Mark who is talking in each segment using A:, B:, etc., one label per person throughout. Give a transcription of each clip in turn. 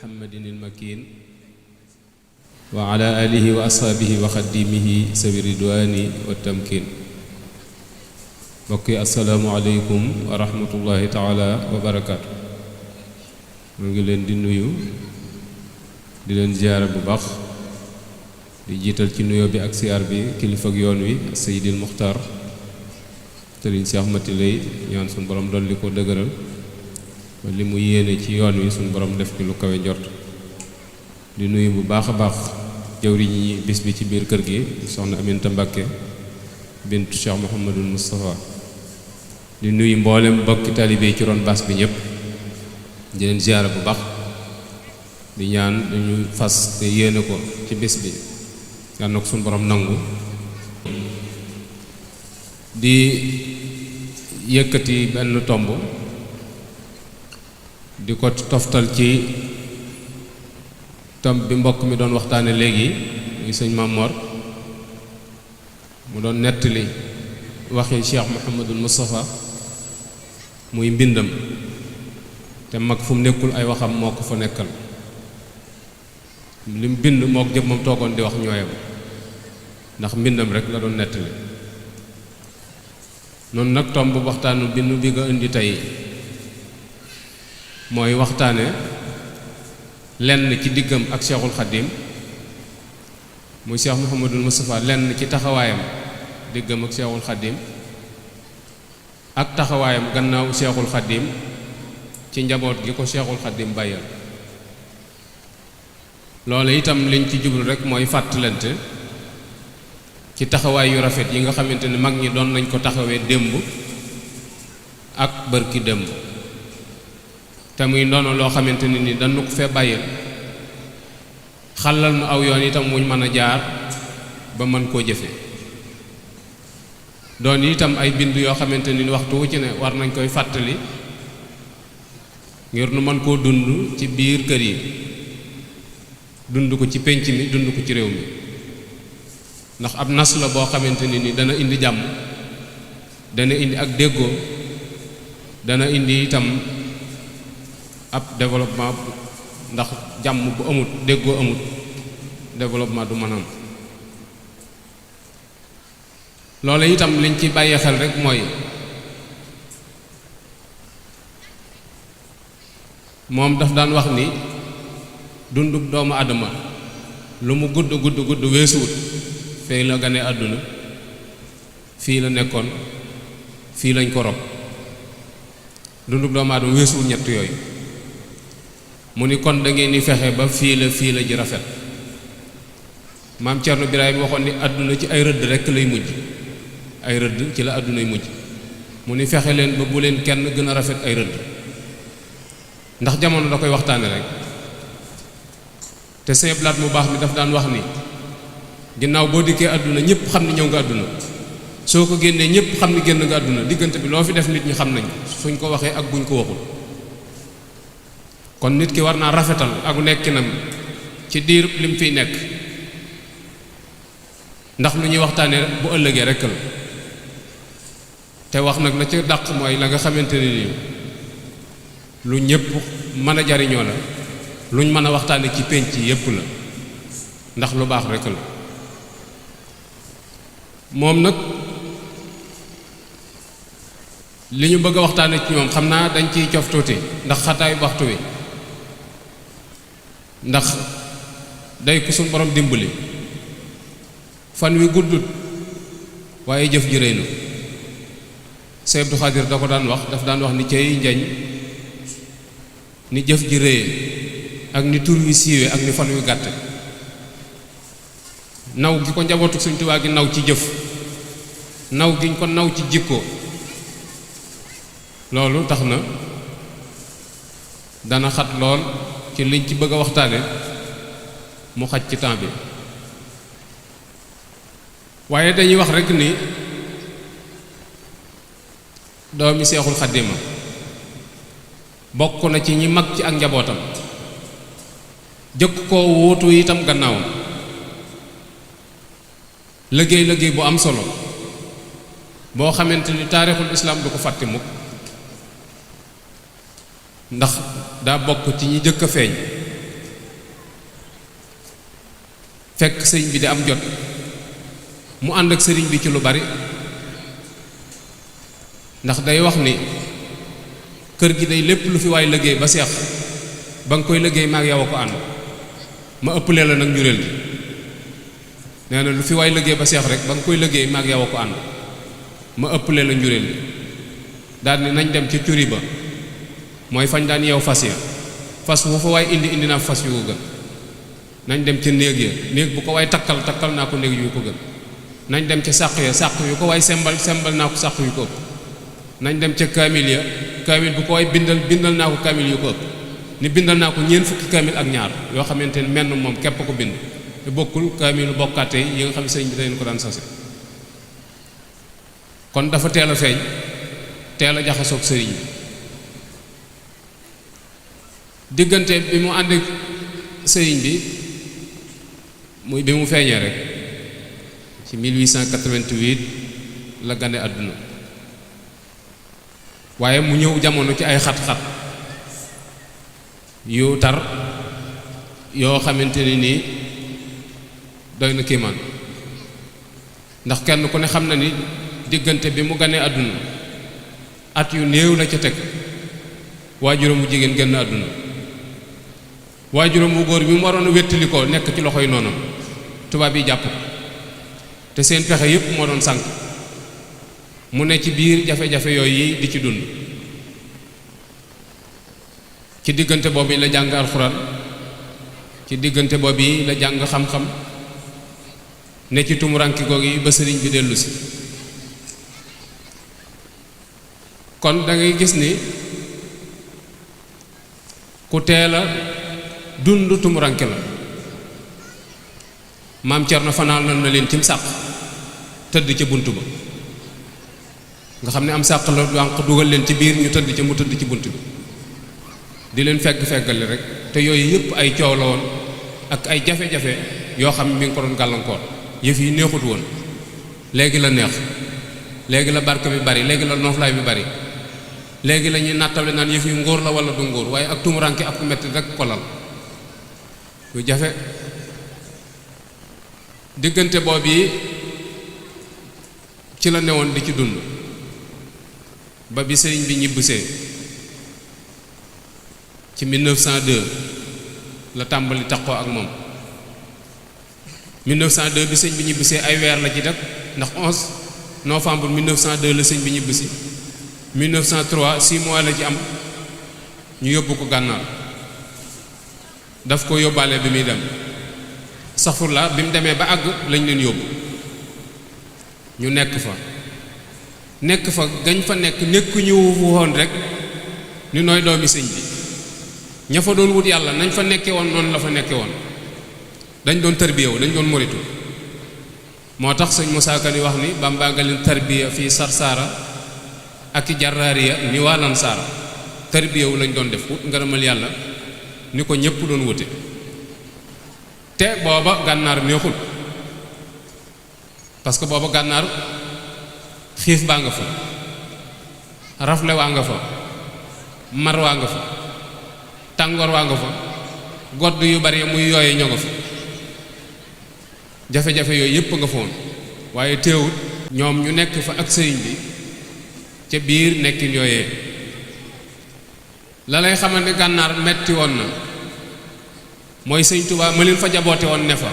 A: muhammadin ilmakin wa ala alihi wa ashaabihi wa xadimihi sawi ridwaani wa tamkin. mbokk yi assalaamu aleykum wa rahmatullahi taala wa barakaatu. mu ngi leen di nuyu di leen ziyaara bu baax, di jiital ci nuyoo bi ak siyaar bi kilifa ak yoon wi Seydil Muxtaar Sëriñ Seex Mati Lay, ñaan suñu borom dolli ko dëgëral ba li mu yéene ci yoon wi suñu borom def ci lu kawe njort. di nuyu bu baax a baax jawriñ yi bis bi ci biir kër gi soxna Aminta Mbakke bintu Cheikh Mouhamadul Moustapha. di nuyu mboolem bokki taalibe yi ci ron baas bi ñëpp, di leen ziyaara bu baax, di ñaan dañu fas te yéene ko ci bis bi yal na ko suñu borom nangu. di yëkkati benn tomb di ko toftal ci tomb bi mbokk mi doon waxtaane léegi muy sëñ Mamor, mu doon nettali waxi Cheikh Mouhamadul Moustapha muy mbindam, te mag fu mu nekkul ay waxam moo ko fa nekkal. li mu bind moo ko jëmmam toogoon di wax ñooyam, ndax mbindam rek la doon nettali. noonu nag tomb waxtaanu bindu bi nga indi tey mooy waxtaane lenn ci diggam ak Cheikhul Khadim, muy Cheikh Mouhamadul Moustapha lenn ci taxawaayam diggam ak Cheikhul Khadim ak taxawaayam gannaaw Cheikhul Khadim ci njaboot gi ko Cheikhul Khadim bàyyal. loolu itam liñ ci jublu rek mooy fàttalante ci taxawaay yu rafet yi nga xamante ne mag ñi doon nañ ko taxawee démb ak bërki démb, te muy ndono loo xamante ne ni dañu ko fee bàyyil, xalal nu aw yoon itam wuñ mën a jaar ba mën koo jëfe. doon itam ay bind yoo xamante ni waxtu wu ci ne war nañ koy fàttali ngir nu mën koo dund ci biir kër yi, dund ko ci pénc mi, dund ko ci réew mi. ndax ab nas la boo xamante ni dana indi jàmm, dana indi ak déggoo, dana indi itam ab développement, ndax jàmm bu amut, déggoo amut, développement du mën a am. loolu itam liñ ci bàyyee xel rek mooy moom daf daan wax ni dundub doomu adama lu mu gudd gudd gudd weesuwut fii la gane àdduna, fii la nekkoon, fii lañ ko rob. dundub doomu adama weesuwut ñett yooyu. mu ni kon da ngeen di fexe ba fii la ji rafet. maam Cerno Birahim waxoon ni àdduna ci ay rëdd rekk lay mujj, ay rëdd ci la àddunay mujj. mu ni fexe leen ba bu leen kenn gën a rafet ay rëdd, ndax jamono da koy waxtaane rek. te Sëñ Blaat mu baax mi daf daan wax ni ginnaaw boo dikkee àdduna ñëpp xam ni ñëw nga àdduna, soo ko génnee ñëpp xam ni génn nga àdduna, diggante bi loo fi def nit ñi xam nañ suñ ko waxee ak buñ ko waxul. kon nit ki war naa rafetal ak nekkinam ci diir lim fiy nekk, ndax lu ñuy waxtaanee bu ëllëgee rekk la. te wax nag la ca dàq mooy la nga xamante ne nii lu ñëpp mën a jariñoo la, luñ mën a waxtaane ci pénc yépp la, ndax lu baax rekk la. moom nag li ñu bëgg a waxtaane ci moom xam naa dañ ciy cof tuuti ndax xataay waxtu wi, ndax day ku suñ borom dimbali fan wi guddut waaye jëf ji rëy na. Sëñ Abdou Khadir da ko daan wax, daf daan wax ni cay njañ ni jëf ji rëye ak ni tur wi siiwee ak ni fan wi gàtt. naw gi ko njabootu Sëñ Tuubaa gi naw ci jëf, naw giñ ko naw ci jikko, loolu tax na dana xat lool ci liñ ci bëgg a waxtaane mu xaj ci temps bi. waaye dañuy wax rekk ni doomi Seexul Xadima bokk na ci ñi mag ci ak njabootam, jëkk koo wuutu itam gannaawam, liggéey bu am solo boo xamante ni taarixul islaam du ko fàtte mukk, ndax daa bokk ci ñi jëkk a feeñ fekk sëriñ bi di am jot mu ànd ak sëriñ bi ci lu bari ndax day wax ni kër gi day lépp lu fi waay liggéey ba seex ba nga koy liggéey maag yow a ko ànd ma ëppalee la nag njureel gi nee na lu fi waay liggéey ba seex rek ba nga koy liggéey maag yow a ko ànd ma ëppalee la njureel gi daal ni nañ dem ca curi ba mooy fañ daan yeew fas ya fas wu fa waay indi naa fas yu ko gën nañ dem ca néeg ya néeg bu ko waay takkal naa ko néeg yu ko gën nañ dem ca sàq ya sàq yu ko waay sembal naa ko sàq yu ko ëpp nañ dem ca kaamil ya kaamil bu ko waay bindal naa ko kaamil yu ko ëpp ni bindal naa ko ñeent fukki kaamil ak ñaar yoo xamante ni menn moom képp ko bind te bokkul kaamilu bokkaate yi nga xam ne sëñ bi dañ ko daan sase kon dafa teel a feeñ teel a jaxasoog sëriñ bi diggante bi mu ànd ak sëriñ bi muy bi mu feeñee rek ci 1888 la gane àdduna waaye mu ñëw jamono ci ay xat-xat yu tar yoo xamante ni nii doy na kéemaan ndax kenn ku ne xam na ni diggante bi mu ganee àdduna at yu néew la ca teg waajuram mu jigéen génn àdduna waajuram mu góor bi mu waroon a wéttali ko nekk ci loxoy noonam tubaab yi jàpp te seen pexe yépp moo doon sànk mu ne ci biir jafe-jafe yooyu yi di ci dund ci diggante boobu la jàng alxuraan ci diggante boobu yi la jàng xam-xam ne ci tumuranki googu yi ba sëriñ bi dellu si kon da ngay gis ni ku teel a dund tumuranke la maam Cerno fanaan na leen cim sàq tëdd ca bunt ba nga xam ne am sàq la wànq dugal leen ci biir ñu tëdd ca mu tëdd ci bunt bi di leen feggali rek te yooyu yëpp ay coow la woon ak ay jafe-jafe yoo xam ne mi ngi ko doon gàllankoor yëf yi neexut woon léegi la neex léegi la barke bi bari léegi la nooflaay bi bari léegi la ñuy nattale naan yëf yi ngóor la wala du ngóor waaye ak tumuranke ak ku metti rek ko lal lu jafe diggante boobu yi ci la newoon di ci dund ba bi sëriñ bi ñibbisee ci 1902 la tàmbali taxoo ak moom 1902 bi sëñ bi ñibbisee ay weer la ci def ndax 11 novembre 1902 la sëñ bi ñibbisi 1903 6 mois la ci am ñu yóbbu ko gànnaar daf ko yóbbaale bi muy dem saxfurla bi mu demee ba àgg lañ leen yóbbu ñu nekk fa gañ fa nekk ñu woon rek ni nooy doomi sëñ bi ña fa doon wut yàlla nañ fa nekke woon noonu la fa nekke woon dañ doon tarbiya dañ doon moritu moo tax sëñ Moussa Ka di wax ni Bamba nga leen tarbiya fii sarsaara ak i jarraariya ni waalan saara tarbiya wu lañ doon def wut ngërëmal yàlla ni ko ñépp doon wute te booba gànnaar neexul parce que booba gànnaar xiif baa nga fa rafle waa nga fa mar waa nga fa tàngoor waa nga fa godd yu bari muy yooye ñoo nga fa jafe-jafe yooyu yépp nga fa woon waaye teewut ñoom ñu nekk fa ak sëriñ bi ca biir nekkin yooyee la lay xamal ne gànnaar metti woon na mooy sëñ Tuubaa ma leen fa jaboote woon ne fa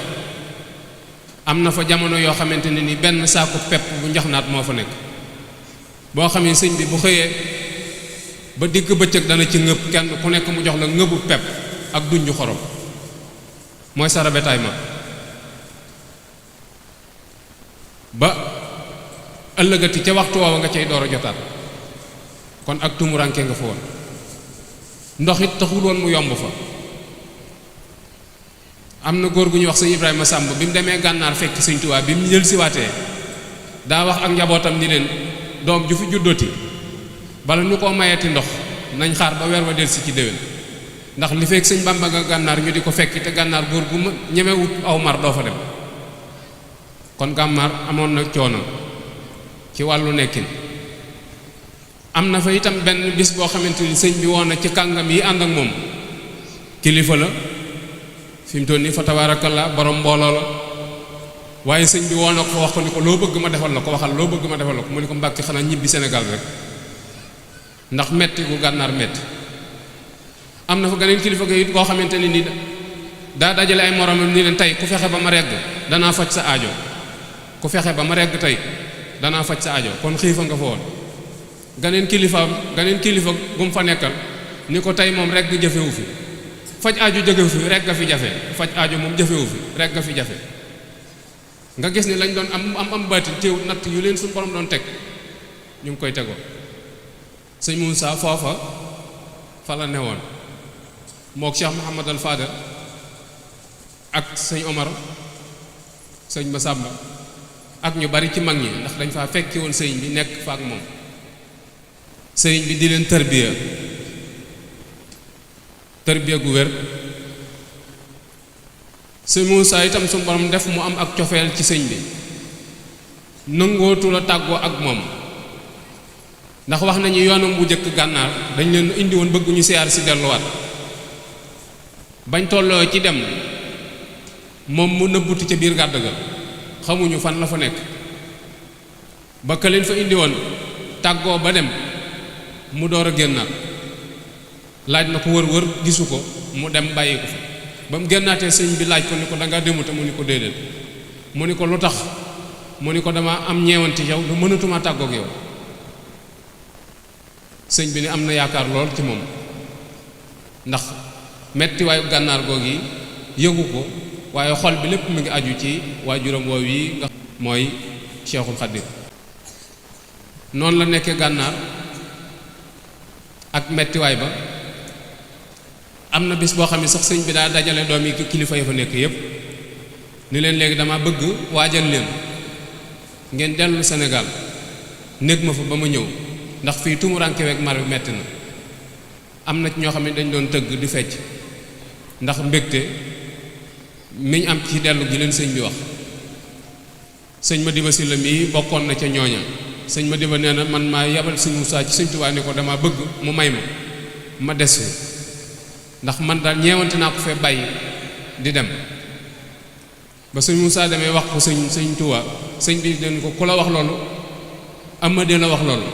A: am na fa jamono yoo xamante ne ni benn saaku pepp bu njaxnaat moo fa nekk boo xam ne sëñ bi bu xëyee ba digg bëccëg dana ci ngëb kenn ku nekk mu jox la ngëbu pepp ak duñu xorom mooy sa rabetaay ma ba ëllëgati ca waxtu woowa nga cay door a jotaat kon ak tumuranke nga fa woon ndox it taxul woon mu yomb fa am na góor gu ñuy wax sëñ Ibrahima Samb bi mu demee gànnaar fekk sëñ Tuubaa bi mu jël siwaatee daa wax ak njabootam ni leen doom ju fi juddooti bala ñu ko mayeti ndox nañ xaar ba weer wa delsi ci déwén ndax li fekk sëñ Bamba nga gànnaar ñu di ko fekki te gànnaar góor gu ma ñemewut aw mar doo fa dem kon gànnaar amoon na coono ci wàllu nekkin am na fa itam benn bis boo xamante ni sëñ bi woon na ci kàngam yi ànd ak moom kilifa la fi mu toll nii fa tabaarakallaa borom mbooloo la waaye sëñ bi woo na ko fa wax ko ni ko loo bëgg ma defal la ko waxal loo bëgg ma defal la ko mu ni ko Mbàkke xanaa ñibbi Sénégal rek ndax metti gu gànnaar metti am na fa geneen kilifa ga it koo xamante ni nii daa dajale ay moromam ni leen tey ku fexe ba ma regg danaa faj sa aajo ku fexe ba ma regg tey danaa faj sa aajo kon xiifa nga fa woon ganeen kilifa gum fa nekkal ni ko tey moom regg jafewu fi faj aajo jógewu fi regg fi jafe faj aajo moom jafewu fi regg fi jafe nga gis ni lañ doon am baatin teew natt yu leen suñu borom doon teg ñu ngi koy tegoo sëñ Moussa foofa fa la newoon mook Cheikh Mouhamad al Fadel ak sëñ Omar sëñ Massamba ak ñu bari ci mag ñi ndax dañ faa fekki woon sëriñ bi nekk fa ak moom sëriñ bi di leen tarbiya gu wér sëñ Moussa itam suñu borom def mu am ak cofeel ci sëñ bi nangootu la tàggoo ak moom ndax wax nañu yoonam bu njëkk gànnaar dañ leen indi woon bëgg ñu siyaar si delluwaat bañ tolloo ci dem moom mu nëbbutu ca biir gàdd ga xamuñu fan la fa nekk ba ka leen fa indi woon tàggoo ba dem mu door a génnaat laaj na ko wër gisu ko mu dem bàyyi ko fa ba mu génnaatee sëñ bi laaj ko ni ko danga demute mu ni ko déedéet mu ni ko lu tax mu ni ko dama am ñeewanti yow lu mënatuma tàggoog yow sëñ bi ni am na yaakaar lool ci moom ndax metti waayu gànnaar goog yi yëgu ko waaye xol bi lépp mu ngi aju ci waajuram woow yi nga mooy Cheikhul Khadim noonu la nekkee gànnaar ak mettiwaay ba am na bis boo xam ne sax sëñ bi daa dajale doom yi kilifa yi fa nekk yépp ni leen léegi dama bëgg waajal leen ngeen dellu Sénégal néeg ma fa ba ma ñëw ndax fii tumuranke week mar bi metti na am na ci ñoo xam ne dañ doon tëgg di fecc ndax mbégte miñ am ci dellu gi leen sëñ bi wax sëñ Madiba Sylla mii bokkoon na ca ñooña sëñ Madiba nee na man maa yabal sëñ Moussa ci sëñ Tuubaa ni ko dama bëgg mu may ma des fi ndax man daal ñeewante naa ko fee bàyyi di dem ba sëñ Moussa demee wax ko sëñ Tuubaa sëñ bi den ko ku la wax loolu Amady la wax loolu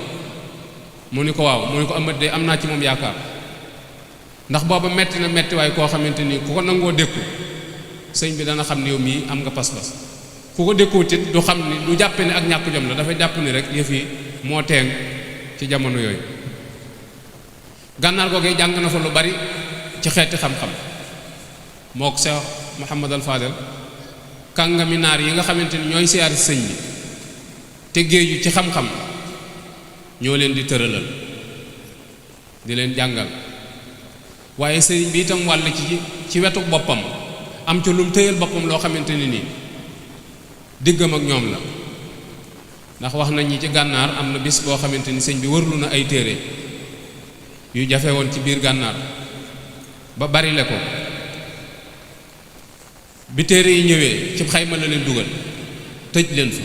A: mu ni ko waaw mu ni ko Amady am naa ci moom yaakaar ndax booba metti na metti waaye koo xamante ni ku ko nangoo dékku sëñ bi dana xam ne yow mii am nga pas-pas ku ko dékkuwut it du xam ni du jàppe ne ak ñàkk jom la dafay jàpp ni rek yëf yi moo teeng ci jamono yooyu gànnaar googee jàng na fa lu bari ci xeeti xam-xam mook Cheikh Mouhamad al Fadel kàngami naar yi nga xamante ni ñooy siyaari sëñ bi te géeju ci xam-xam ñoo leen di tëralal di leen jàngal waaye sëriñ bi itam wàll ci wetu boppam am ca lu mu tëyal boppam loo xamante ni nii diggam ak ñoom la ndax wax nañ ñi ci gànnaar am na bis boo xamante ni sëñ bi wërlu na ay téere yu jafe woon ci biir gànnaar ba bari le ko bi téere yi ñëwee ci xayma la leen dugal tëj leen fa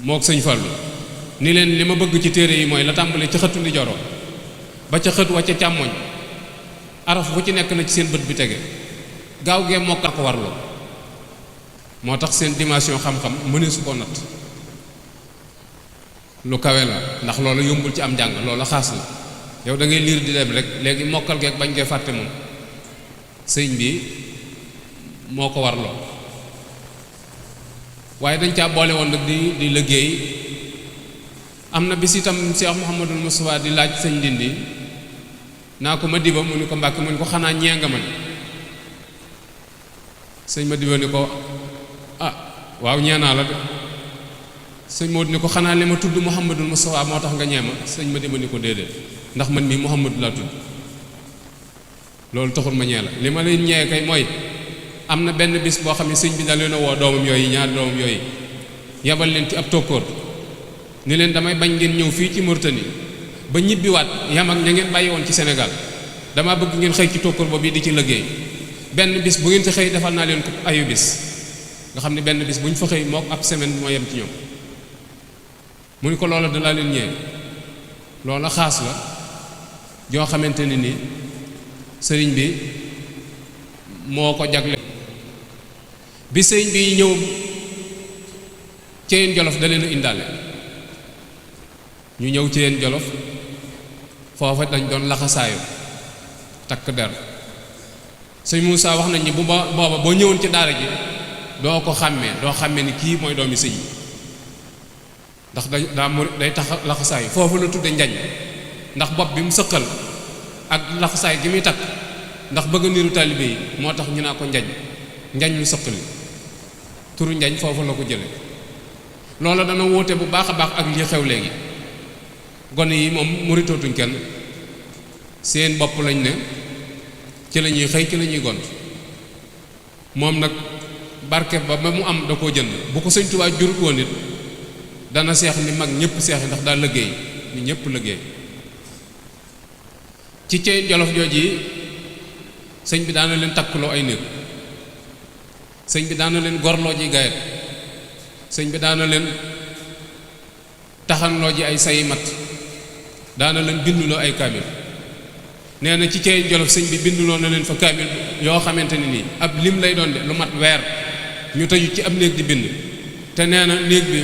A: mook sëñ Fallu ni leen li ma bëgg ci téere yi mooy la tàmbale ca xëtu ndi joro ba ca xët wa ca càmmoñ araf bu ci nekk na ci seen bët bi tege gaaw gee mokkal ko warloo moo tax seen dimension xam-xam mënee su ko natt lu kawe la ndax loolu yombul ci am njàng loolu xaas la yow da ngay liir di dem rek léegi mokkal geeg bañ koy fàtte moom sëñ bi moo ko warloo waaye dañ caa boole woon nag di liggéey am na bis itam Cheikh Mouhamadul Moustapha di laaj sëñ Ndindi naa ko Madiba mu ni ko Mbàkke mu ni ko xanaa ñee nga man sëñ Madiba ni ko ah waaw ñee naa la de sëñ Modou ni ko xanaa li ma tudd Mouhamadul Moustapha moo tax nga ñee ma sëñ Madiba ni ko déedéet ndax man mii Mouhamadou laa tudd loolu taxul ma ñee la li ma leen ñee kay mooy am na benn bis boo xam ne sëñ bi da leen a woo doomam yooyu ñaari doomam yooyu yabal leen ci ab tokkoor ni leen damay bañ ngeen ñëw fii ci Mauritanie ba ñibbiwaat yam ak ña ngeen bàyyi woon ci Sénégal damaa bëgg ngeen xëy ci tokkoor boobu di ci liggéey benn bis bu ngeen ci xëy defal naa leen ko ayu bis nga xam ne benn bis bu ñu fa xëy mook ab semaine moo yem ci ñoom mu ni ko loola dalaa leen ñëwee loola xaas la joo xamante ne ni sëriñ bi moo ko jagle bi sëñ bi ñëw Ceyeen Jolof da leen a indaale ñu ñëw Ceyeen Jolof foofa dañ doon laxasaayu takk der sëñ Moussa wax nañ ni bu booba boo ñëwoon ci daara ji doo ko xàmmee doo xàmmee ni kii mooy doomi sëñ ndax day tax laxasaayu foofu la tudde njañ ndax bopp bi mu sëqal ak laxasaay gi muy takk ndax bëgg niru taalibe yi moo tax ñu naa ko njañ lu sëqali turu njañ foofu la ko jële loolu dana wóote bu baax a baax ak li xew léegi gone yi moom muritootuñ kenn seen bopp lañ ne ci la ñuy xëy ci la ñuy gont moom nag barke ba mu am da koo jënd bu ko Sëñ Tuubaa jurut woon it dana seex ni mag ñëpp seex ndax daa liggéey ni ñëpp liggéey ci Ceyeen Jolof jooju yi sëñ bi daana leen takkloo ay néeg sëñ bi daana leen gorloo ji gayet sëñ bi daana leen taxanloo ji ay sayi mat daana leen binduloo ay kaamil nee na ci Ceyeen Jolof sëñ bi binduloo na leen fa kaamil yoo xamante ni nii ab lim lay doon de lu mat weer ñu tëju ci ab néeg di bind te nee na néeg bi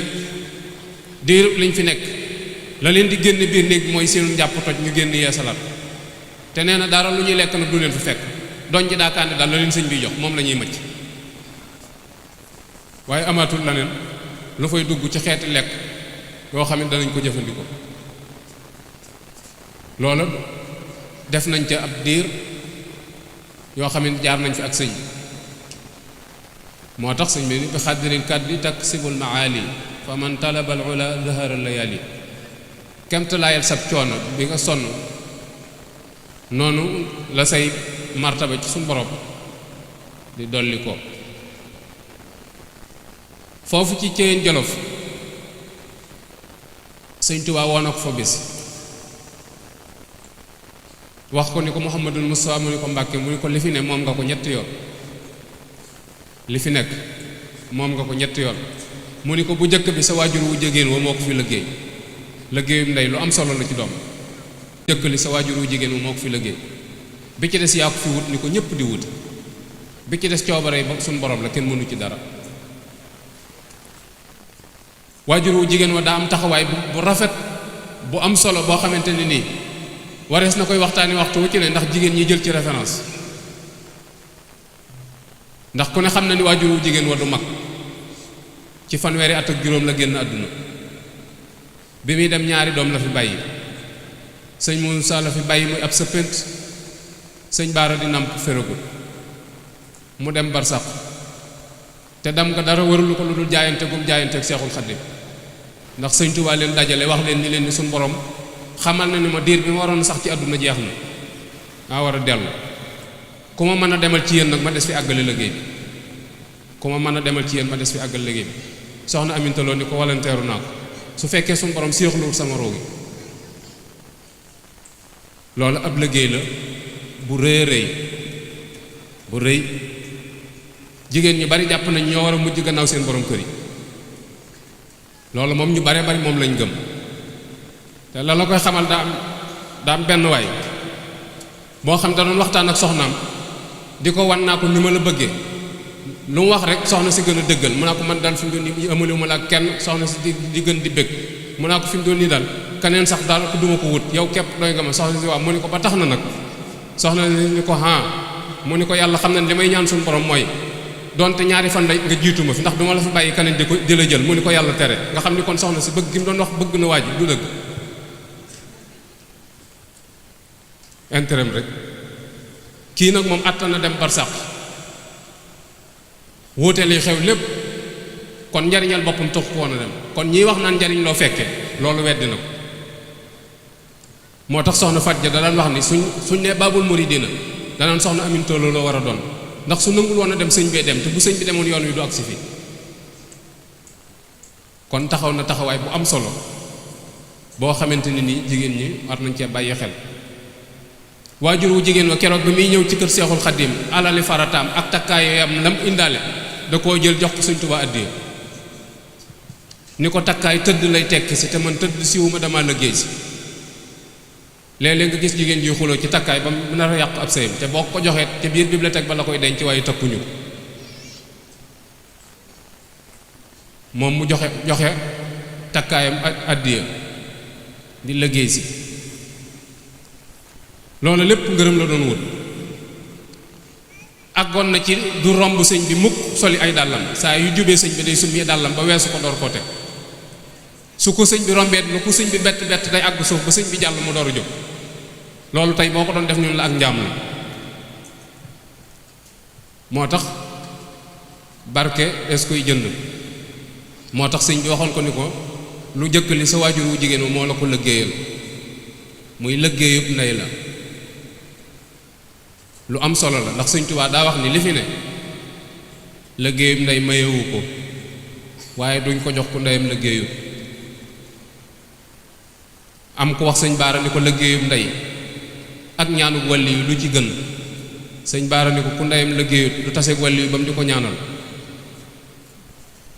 A: diirub liñ fi nekk la leen di génn biir néeg bi mooy seenu njàpp toj ñu génn yeesalaat te nee na dara lu ñuy lekk nag du leen fi fekk doñ ji daakaande daal la leen sëñ bi jox moom la ñuy mëcc waaye amaatul la neen lu fay dugg ci xeeti lekk yoo xam ne danañ ko jëfandikoo loola def nañ ca ab diir yoo xam ne jaar nañ fi ak sëñ moo tax sëñ bi ni bi xaddiril kaddi taksibul maali fa man talaba al ula zahara layali kemtalaayal sab coono bi nga sonn noonu la say martaba ci suñu borom di dolli ko foofu ci Ceyeen Jolof Sëñ Tuubaa woon na ko fa bis wax ko ni ko Muhammadul Mustafa mu ni ko Mbàkke mu ni ko li fi ne moom nga ko ñetti yoon li fi nekk moom nga ko ñetti yoon mu ni ko bu njëkk bi sa waajur wu jigéen wa moo ko fi liggéey liggéeyum ndey lu am solo la ci doom njëkk li sa waajur wu jigéen wa moo ko fi liggéey bi ci des yaa ko fi wut ni ko ñëpp di wut bi ci des coobare ba suñu borom la kenn mënu ci dara waajur wu jigéen wa daa am taxawaay bu rafet bu am solo boo xamante ne nii warees na koy waxtaani waxtu wu ci ne ndax jigéen ñi jël ci référence ndax ku ne xam na ni waajur wu jigéen wa du mag ci fanweeri at ak juróom la génn àdduna bi muy dem ñaari doom la fi bàyyi sëñ Moussa la fi bàyyi muy ab sëppent sëñ Baara di namp féragu mu dem barsax te dem nga dara warulu ko lu dul jaayante gum jaayante ak Seexul Xaddim ndax sëñ Tuubaa leen dajale wax leen ni leen ni suñu borom xamal na ni ma diir bi ma waroon sax ci àdduna jeex na maa war a dellu ku ma mën a demal ci yéen nag ma des fi àggale liggéey bi ku ma mën a demal ci yéen ma des fi àggale liggéey bi soxna Aminta Lo ni ko walanteeru naa ko su fekkee suñu borom séexluwul sama roogi loolu ab liggéey la bu rëy jigéen ñu bari jàpp nañ ñoo war a mujj gannaaw seen borom kër yi loolu moom ñu bare bari moom lañ gëm te la koy xamal daa am benn waay boo xam da doon waxtaan ak soxnaam di ko wan naa ko ni ma la bëggee lu mu wax rek soxna si gën a dëggal mu naa ko man daal fi mu doon nii amaliwuma la ak kenn soxna si di gën di bëgg mu naa ko fi mu doon nii daal keneen sax daal ko duma ko wut yow képp doy nga ma soxna si waaw mu ni ko ba tax na nag soxna ni ko mu ni ko yàlla xam na li may ñaan suñu borom mooy donte ñaari fan la nga jiitu ma fi ndax duma la fi bàyyi keneen di la jël mu ni ko yàlla tere nga xam ni kon soxna si bëgg gi mu doon wax bëgg na waa ji du dëgg intérim rek kii nag moom attan na dem barsàq wóote li xew lépp kon njariñal boppam tax ko woon a dem kon ñiy wax naan njariñ loo fekke loolu weddi na ko moo tax soxna Faat Ja da daan wax ni suñ ne baabul muridina danaan soxna Aminta Lo la war a doon ndax su nangul woon a dem sëñ bee dem te bu sëñ bi demoon yoon wi du agsi fii kon taxaw na taxawaay bu am solo boo xamante ni nii jigéen ñi war nañ cee bàyyi xel waajur wu jigéen wa keroog bi muy ñëw ci kër Seexul Xaddim alali farataam ak takkaayam lam indaale da koo jël jox ko Sëñ Tuubaa addiya ni ko takkaay tëdd lay tekki si te man tëdd siwuma dama liggéey si léeg-léeg nga gis jigéen ji xuloo ci takkaay ba mu nar a yàq ab sëyam te boo ko joxee ca biir bibliothèque ba la koy denc waaye takkuñu ko moom mu joxe takkaayam addiya di liggéey si loolu lépp ngërëm la doon wut àggoon na ci du romb sëñ bi mukk soli ay dàllam saa yu jubee sëñ bi day summi dàllam ba weesu ko door koo teg su ko sëñ bi rombee lu ko sëñ bi bett day àgg suuf ba sëñ bi jàll mu door a jóg loolu tey boo ko doon def ñun la ak njaam la moo tax barke des koy jënd moo tax sëñ bi waxoon ko ni ko lu jëkk li sa waajur wu jigéen moo la ko liggéeyal muy liggéeyub ndey la lu am solo la ndax sëñ Tuubaa daa wax ni li fi ne liggéeyub ndey mayewu ko waaye duñ ko jox ku ndeyam liggéeyu am ko wax sëñ Baara ni ko liggéeyub ndey ak ñaanug wàlli yu lu ci gën sëñ Baara ni ko ku ndeyam liggéeyut du taseeg wàlli yu ba mu di ko ñaanal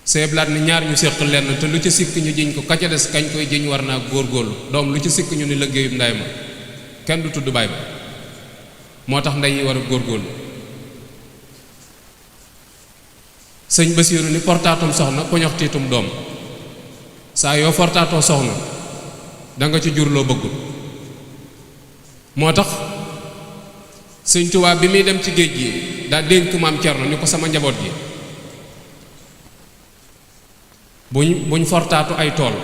A: seeblaat ni ñaar ñu séq lenn te lu ca sikk ñu jiñ ko ka ca des kañ koy jiñ war naa góorgóorlu doom lu ca sikk ñu ni liggéeyub ndey ma kenn du tudd baay ba moo tax ndey yi war a góorgóorlu sëñ Basiiru ni portaatum soxna poñox tiitum doom saa yoo fortaatoo soxna danga ci jur loo bëggul moo tax sëñ Tuubaa bi muy dem ci géej gi daa dénk maam Cerno ni ko sama njaboot gi buñ fortaatu ay tool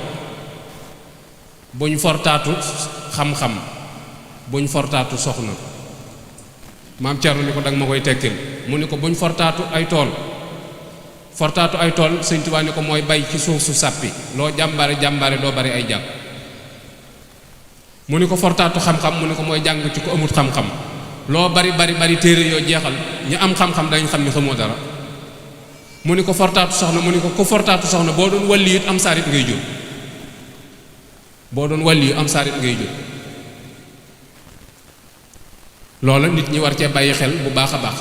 A: buñ fortaatu xam-xam buñ fortaatu soxna maam Cerno ni ko danga ma koy tekkil mu ni ko buñ fortaatu ay tool sëñ Tuubaa ni ko mooy bay ci suuf su sàppi loo jàmbare doo bari ay jàpp mu ni ko fortaatu xam-xam mu ni ko mooy jàng ci ko amut xam-xam loo bari téere yoo jeexal ñu am xam-xam dañ xam ni xamoo dara mu ni ko fortaatu soxna mu ni ko ku fortaatu soxna boo doon wàlli it am saarit ngay jur loola nit ñi war cee bàyyi xel bu baax a baax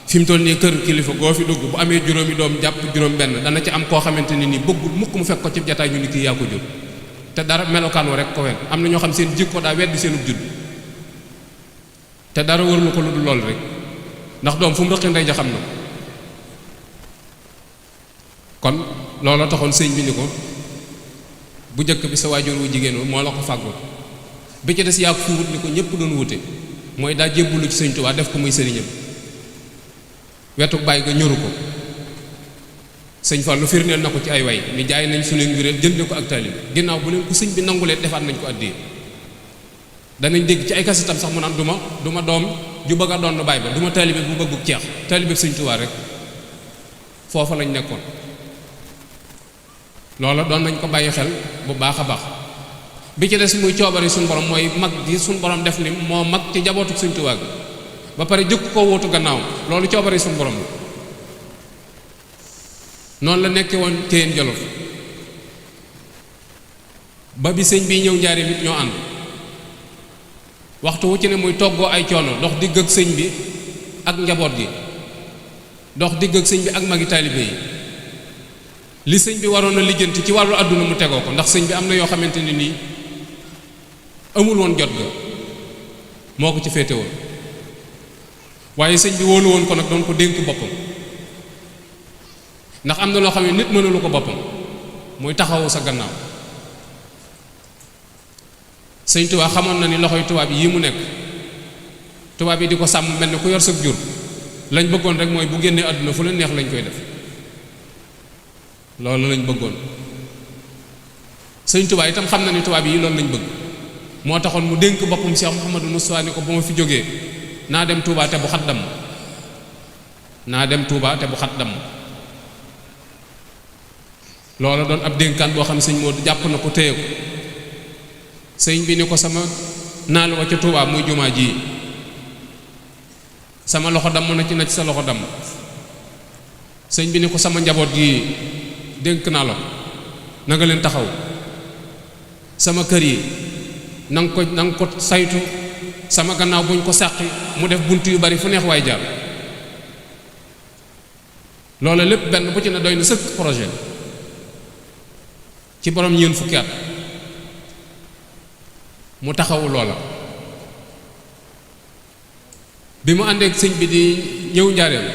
A: fi mu toll nii kër kilifa goo fi dugg bu amee juróomi doom jàpp juróom benn dana ci am koo xamante ne nii bëggul mukk mu fekk ko ci jataay ñu ni kii yaa ko jur te dara melokaan wa rek ko wen am na ñoo xam seen jikko daa weddi seenub judd te dara warulu ko lu dul lool rek ndax doom fu mu rëqi ndey ja xam na kon looloo taxoon sëñ bi ni ko bu njëkk bi sa waajur wu jigéen moo la ko fàggul bi ci des yaa ko fi wut ni ko ñëpp doon wute mooy daa jébbulu ci sëñ Tuubaa def ko muy sëriñam wetu bàyyi ga ñoru ko sëñ Fall lu firndeel na ko ci ay way ni jaay nañ suñu ngureel jënde ko ak taalib ginnaaw bu leen ko sëñ bi nangulee defaat nañ ko addee danañ dégg ci ay kasitam sax mu naan du ma doom ju bëgg a doon baay ba du ma taalibe bu bëggu ceex taalibe sëñ Tuubaa rek foofa lañ nekkoon loola doon nañ ko bàyyi xel bu baax a baax bi ci des muy coobari suñu borom mooy mag gi suñu borom def ni moo mag ci njabootu sëñ Tuubaa gi ba pare jëkk koo wóotu gannaaw loolu coobari suñu borom la noonu la nekke woon Ceyeen Jolof ba bi sëñ bi ñëw njaari nit ñoo ànd waxtu wu ci ne muy toggoo ay coono dox digg ak sëñ bi ak njaboot gi dox digg ak sëñ bi ak magi taalibe yi li sëñ bi waroon a lijjanti ci wàllu àdduna mu tegoo ko ndax sëñ bi am na yoo xamante ne nii amul woon jot ga moo ko ci féete woon waaye sëñ bi wóolu woon ko nag doon ko dénk boppam ndax am na loo xam ne nit mënulu ko boppam muy taxawu sa gannaaw sëñ Tuubaa xamoon na ni loxoy tubaab yi mu nekk tubaab yi di ko sàmm mel ni ku yor sa jur lañ bëggoon rek mooy bu génnee àdduna fu la neex lañ koy def loolu lañ bëggoon sëñ Tuubaa itam xam na ni tubaab yi loolu lañ bëgg moo taxoon mu dénk boppam Cheikh Mouhamadou Moustapha ni ko ba ma fi jógee naa dem Touba te bu xat damm loola doon ab dénkaan boo xam ne sëñ Modou jàpp na ko téye ko sëñ bi ni ko sama naal wa ca Touba muy jumaa ji sama loxo damm na ci sa loxo damm sëñ bi ni ko sama njaboot gi dénk naa la na nga leen taxaw sama kër yi na nga ko saytu sama gannaaw buñ ko sàqi mu def bunt yu bari fu neex waay jaar loola lépp benn bu ci ne doy na sëkk projet ci borom ñeen fukki at mu taxawu loola bi mu àndeek sëñ bi di ñëw njaareem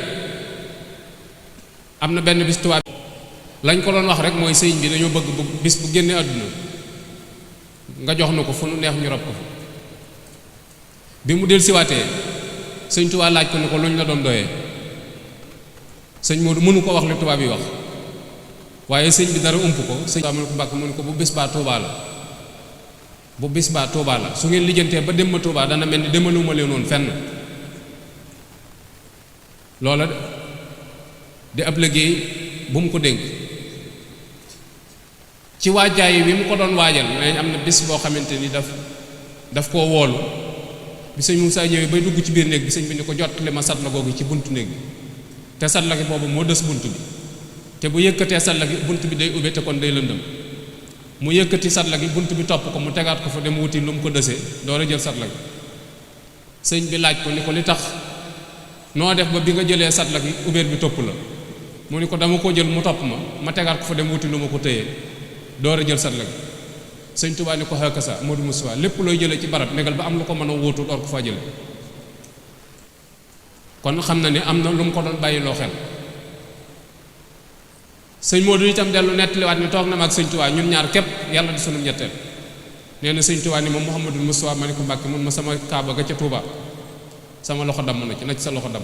A: am na benn bis tubaab lañ ko doon wax rek mooy sëñ bi dañoo bëgg bu bis bu génnee àdduna nga jox na ko fu nu neex ñu rob ko fa bi mu del siwaatee sëñ Tuubaa laaj ko ni ko luñ la doon doyee sëñ Moodu mënu ko wax li tubaab yi wax waaye sëñ bi dara ump ko sëñ Tuubaa mu ne ko Mbàkke mu ne ko bu bis baa Tuubaa la bu bis baa Tuubaa la su ngeen lijjantee ba dem ma Tuubaa dana mel ni demaluma leen woon fenn loola di ab liggéey bu mu ko dénk ci waajaay wi mu ko doon waajal nañ am na bis boo xamante ni daf koo woolu bi sëñ Moussa ñëwee bay dugg ci biir néeg bi sëñ bi ni ko jottali ma satla googu ci buntu néeg bi te satla gi boobu moo des bunt bi te bu yëkkatee satla gi bunt bi day ubbe te kon day lëndëm mu yëkkati satla gi bunt bi topp ko mu tegaat ko fa dem wuti lu mu ko dësee door a jël satla gi sëñ bi laaj ko ni ko li tax noo def ba bi nga jëlee satla gi ubbeer bi topp la mu ni ko dama ko jël mu topp ma tegaat ko fa dem wuti lu ma ko téyee door a jël satla gi sëñ Tuubaa ni ko xakasa Modou Moussa lépp looy jëlee ci barab negal ba am lu ko mën a wóotu door ko faa jële kon xam na ni am na lu mu ko doon bàyyi loo xel sëñ Modou itam dellu nettaliwaat ni toog na ma ak sëñ Tuubaa ñun ñaar képp yàlla di sunu ñetteel nee na sëñ Tuubaa ni moom Mouhamadou Moussa ma ni ko Mbàkke mun ma sama kaaba ga ca Tuubaa sama loxo damm na ci sa loxo damm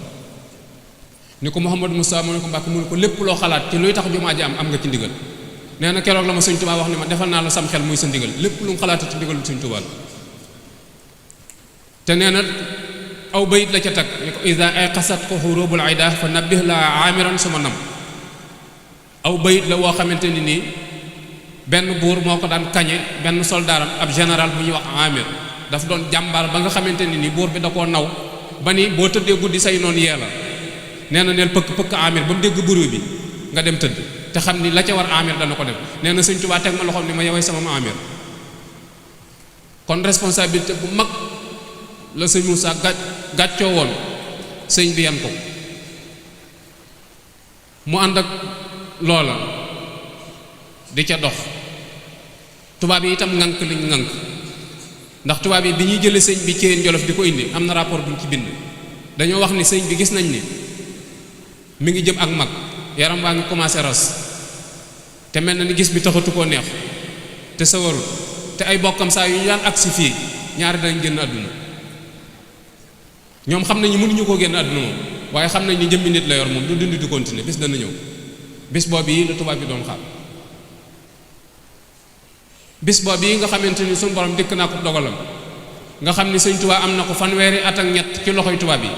A: ni ko Mouhamadou Moussa ma ni ko Mbàkke mu ne ko lépp loo xalaat ci luy tax jumaa ji am nga ci ndigal nee na keroog la ma sëñ Tuubaa wax ni ma defal naa la sam xel muy sa ndigal lépp lu mu xalaata ci ndigalu sëñ Tuubaa la te nee na aw bayit la ca tag ni ko ida ay xasat ko xurubul ayda fa nabbih la amiran suma nam aw bayit la woo xamante ni nii benn buur moo ko daan kañe benn soldaaram ab général bu ñuy wax amir daf doon jàmbaar ba nga xamante ni nii buur bi da koo naw ba ni boo tëddee guddi say noonu yee la nee na neel pëkk amir ba mu dégg buru bi nga dem tëdd te xam ni la ca war amir dana ko def nee na sëñ Tuubaa teg ma loxoom ni ma yowee sama amir kon responsabilité bu mag la sëñ Moussa gàccoo woon sëñ bi yan ko mu ànd ak loola di ca dox tubaab yi itam ŋànk liñ ŋànk ndax tubaab yi bi ñuy jële sëñ bi Ceen Jolof di ko indi am na rapport buñ ci bind dañoo wax ni sëñ bi gis nañ ni mi ngi jëm ak mag yaram waa ngi commencé ras te mel na ni gis bi taxatu koo neex te sawarul te ay bokkam saa yu ñu daan agsi fii ñaari dañ génn àdduna ñoom xam nañu mënuñu koo génn àdduna moom waaye xam nañ ni jëmmi nit la yor moom du dund di continuer bis dana ñëw bis boobu yi la tubaab bi doon xaar bis boobu yi nga xamante ni suñu borom dikk naa ko dogalam nga xam ni sëñ Tuubaa am na ko fanweeri at ak ñett ci loxoy tubaab yi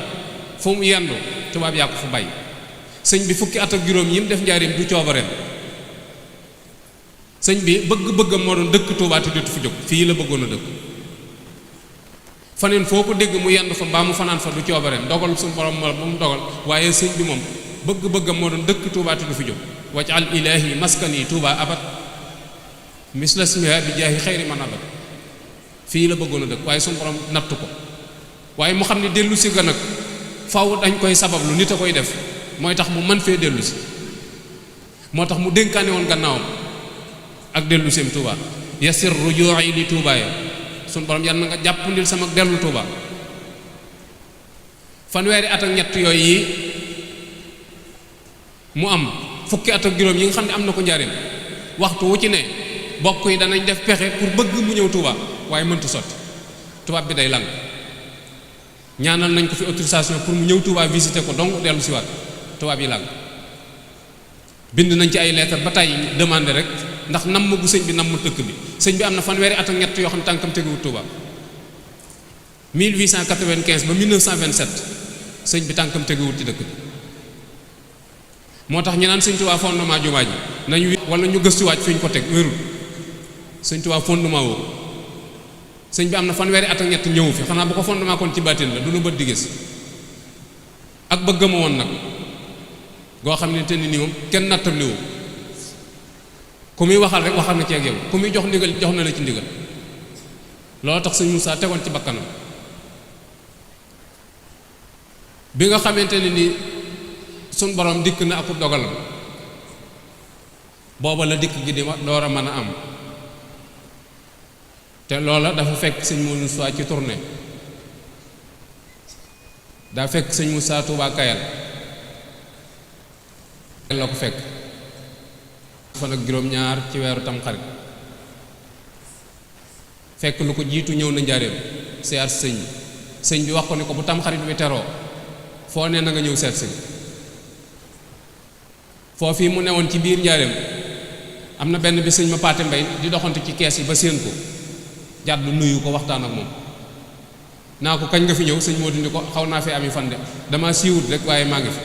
A: fu mu yendu tubaab yaa ko fu bay sëñ bi fukki at ak juróom yi mu def njaarim du coobareem sëñ bi bëgg-bëggam moo doon dëkk Tuubaa te dootu fi jóg fii la bëggoon a dëkk faneen foo ko dégg mu yendu fa mbaa mu fanaan fa du coobareem dogal suñu borom ma mu dogal waaye sëñ bi moom bëgg-bëggam moo doon dëkk Tuubaa te du fi jóg waj'al ilaahi maskani Tuubaa abad misla smiha bi jaahi xayri man abad fii la bëggoon a dëkk waaye suñu borom natt ko waaye mu xam ne dellu si ga nag faw dañ koy sabablu nit a koy def mooy tax mu mën fee dellu si moo tax mu dénkaane woon gannaawam ak dellu seem Tuubaa yasir ruju'i li Tuubaa ya suñu borom yal na nga jàppandil sama dellu Tuubaa fanweeri at ak ñett yooyu yi mu am fukki at ak juróom yi nga xam ne am na ko njariñ waxtu wu ci ne bokk yi danañ def pexe pour bëgg mu ñëw Tuubaa waaye mëntu sotti tubaab bi day lang ñaanal nañ ko fi autorisation pour mu ñëw Tuubaa visiter ko donc dellu si waat tubaab yi lang bind nañ ci ay lettre ba tey demandé rek ndax namm gu sëñ bi namm dëkk bi sëñ bi am na fanweeri at ak ñett yoo xam ne tànkam teguwut Tuubaa 1895 ba 1927 sëñ bi tànkam teguwut ci dëkk bi moo tax ñu naan sëñ Tuubaa fondement jumaa ji nañu wala ñu gëstuwaat fi ñu ko teg wérul sëñ Tuubaa fondement woo sëñ bi am na fanweeri at ak ñett ñëwu fi xanaa bu ko fondement kon ci baatin la du nu bët di gis ak bëgg ma woon nag goo xam ne te ni moom kenn nattabliwu ku muy waxal rek waxal na ci ak yow ku muy jox ndigal jox na la ci ndigal loolu tax sëñ Moussa tegoon ci bakkanam bi nga xamante ne ni suñ borom dikk na akub dogalam booba la dikk gi di door a mën a am te loola dafa fekk sëñ Moussa ci tournée daa fekk sëñ Moussa Touba Kayal la ko fekk fan ak juróom-ñaar ci weeru Tamxarit fekk lu ko jiitu ñëw na njaareem seet sëñ bi wax ko ne ko bu Tamxarit bi teroo foo ne na nga ñëw seet si foofii mu newoon ci biir njaareem am na benn bi sëñ ma paate mbay di doxante ci kees yi ba séen ko jàdd nuyu ko waxtaan ak moom naa ko kañ nga fi ñëw sëñ moo di ni ko xaw naa fi ami fan de dama siiwut rek waaye maa ngi fi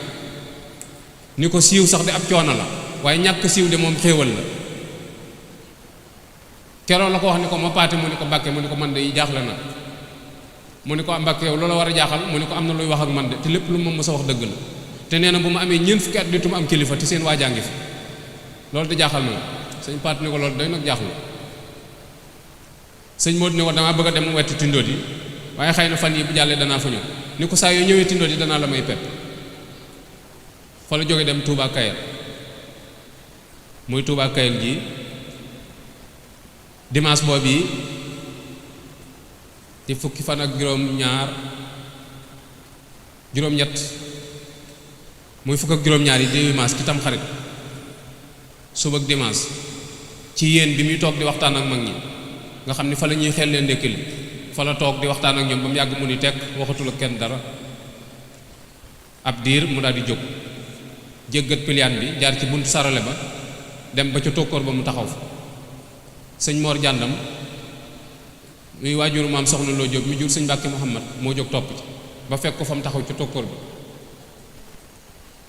A: ni ko siiw sax de ab coono la waaye ñàkk siiw de moom xéewal la keroog la ko wax ni ko ma paate mu ni ko Mbàkke mu ni ko man de jaaxle na mu ni ko Mbàkke yow loola war a jaaxal mu ni ko am na luy wax ak man de te lépp lu ma mës a wax dëgg la te nee na bu ma amee ñeent fukki at dituma am kilifa te seen waajaa ngi fi loolu de jaaxal na sëñ paate ni ko loolu day nag jaaxlu sëñ moo di ni ko damaa bëgg a dem wetti tindoot yi waaye xëy na fan yi bu jàllee danaa fa ñëw ni ko saa yoo ñëwee tindoot yi danaa la may pepp fa la jóge dem Touba Kayel muy Touba Kayel gi dimanche boobu yi di fukki fan ak juróom-ñett muy fukk ak juróom-ñaar yi di dimanche ci Tamxarit suba ak dimanche ci yéen bi muy toog di waxtaan ak mag ñi nga xam ni fa la ñuy xel leen ndékki li fa la toog di waxtaan ak ñoom ba mu yàgg mu ni tekk waxatul ak kenn dara ab diir mu daal di jóg jéggat piliyaan bi jaar ci buntu sarale ba dem ba ca tokkoor ba mu taxaw fa sëñ Mor Jàndam muy waajuru maam soxna loo jóg mi jur sëñ Mbàkke Muhammad moo jóg topp ci ba fekk ko fa mu taxaw ca tokkoor bi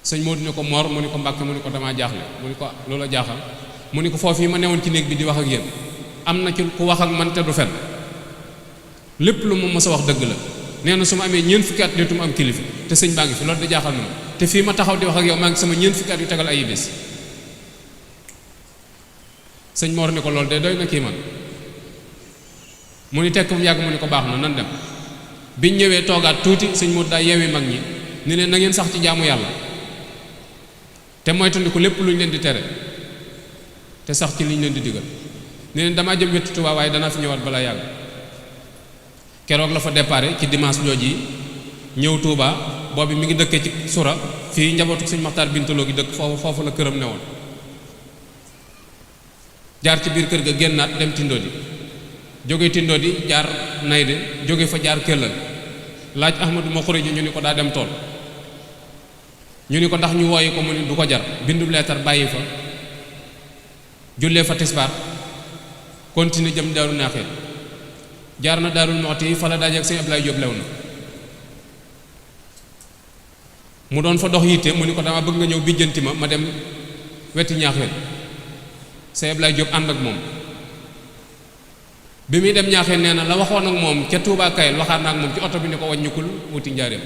A: sëñ Modou ni ko Mor mu ni ko Mbàkke mu ni ko damaa jaaxle mu ni ko loola jaaxal mu ni ko foofu yi ma newoon ci néeg bi di wax ak yéen am na ci ku wax ak man te du fen lépp lu ma mës a wax dëgg la nee na su ma amee ñeent fukki at dootuma am kilifa te sëñ baa ngi fi loolu da jaaxal na ma te fii ma taxaw di wax ak yow maa ngi sama ñeent fukki at yu tegal ay bés sëñ Mor ni ko loolu de doy na kii man mu ni tekk mu yàgg mu ni ko baax na nan dem biñ ñëwee toogaat tuuti sëñ Modou daa yeewi mag ñi ni leen na ngeen sax ci jaamu yàlla te moytandiku lépp lu ñu leen di tere te sax ci li ñu leen di digal ni leen damaa jëm wetu Tuubaa waaye danaa fi ñëwaat balaa yàgg keroog la fa déparé ci dimanche jooju yi ñëw Touba boobu mi ngi dëkkee ci sura fii njabootu sëñ Maxtaar Bintaloo gi dëkk foofu la këram newoon jaar ci biir kër ga génnaat dem Tindodi jóge Tindodi jaar Nayde jóge fa jaar Kellal laaj Ahmadu ma xuré ji ñu ni ko daa dem tool ñu ni ko ndax ñu wooyi ko mu ni du ko jar bindub leetar bàyyi fa jullee fa tisbaar continue jëm Daaru Naaxee jaar na Daarul Muxti fa la dajeek sëñ Ablaye Jóob lew na mu doon fa dox yitte mu ni ko dama bëgg nga ñëw bijjanti ma dem weti Ñaaxeen sëñ Ablaye Jóob ànd ak moom bi muy dem Ñaaxeen nee na la waxoon ak moom ca Touba Kayel waxaat na ak moom ci oto bi ni ko wàññikul wuti njaareem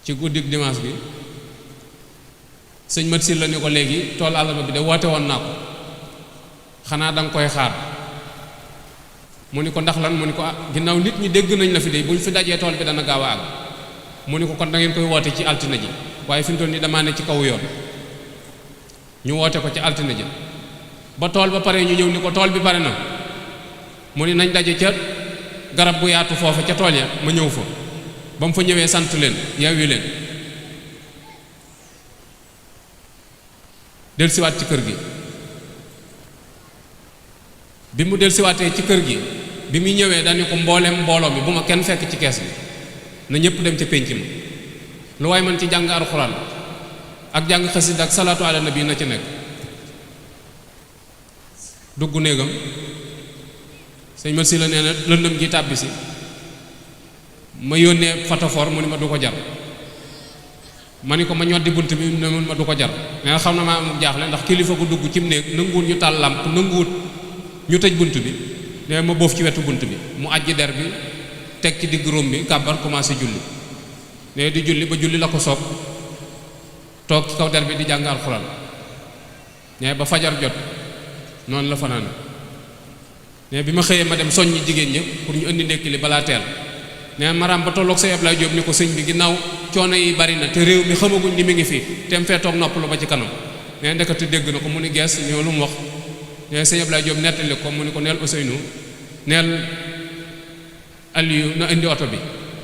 A: ci guddik dimanche bi sëñ Mat Sil la ni ko léegi tool àllarba bi de woote woon naa ko xanaa danga koy xaar mu ni ko ndax lan mu ni ko ginnaaw nit ñi dégg nañ la fi de bu ñu fi dajee tool bi dana gaaw a àgg mu ni ko kon da ngeen koy woote ci altine ji waaye fi mu toll nii damaa ne ci kaw yoon ñu woote ko ci altine ji ba tool ba pare ñu ñëw ni ko tool bi pare na mu ni nañ daje ca garab gu yaatu foofa ca tool ya ma ñëw fa ba mu fa ñëwee sant leen yeewi leen dellusiwaat ci kër gi bi mu dellusiwaatee ci kër gi bi muy ñëwee dañu ko mbooleem mbooloo mi bu ma kenn fekk ci kees bi na ñëpp dem ca pénc ma lu waay man ci jàng alxuraan ak jàng xasida ak salaatu ala nabi na ci nekk dugg néegam sëñ Mat Si la nee na lëndëm gi tàbbi si ma yónnee fatafoor mu ni ma du ko jar ma ni ko ma ñoddi bunt bi ne mun ma du ko jar nee na xam na maa am jaaxle ndax kilifa gu dugg cim néeg nanguwut ñu taal làmp nanguwut ñu tëj bunt bi nee ma boof ci wetu bunt bi mu àjji der bi teg ci digg róom bi kàbbar commencé julli nee di julli ba julli la ko soob toog ci kaw der bi di jàng alxuraan nee ba fajar jot noonu la fanaan nee bi ma xëyee ma dem soññi jigéen ñi pour ñu indi ndekki li balaa teel nee maraam ba tolloog sëñ Ablaye Jóob ni ko sëñ bi ginnaaw coono yi bari na te réew mi xamaguñ ni mi ngi fii te mu fee toog noppalu ba ci kanam nee ndekati dégg na ko mu ni gees ñëw lu mu wax nee sëñ Ablaye Diop nettali ko mu ni ko neel Ousseynou neel Aliou na indi oto bi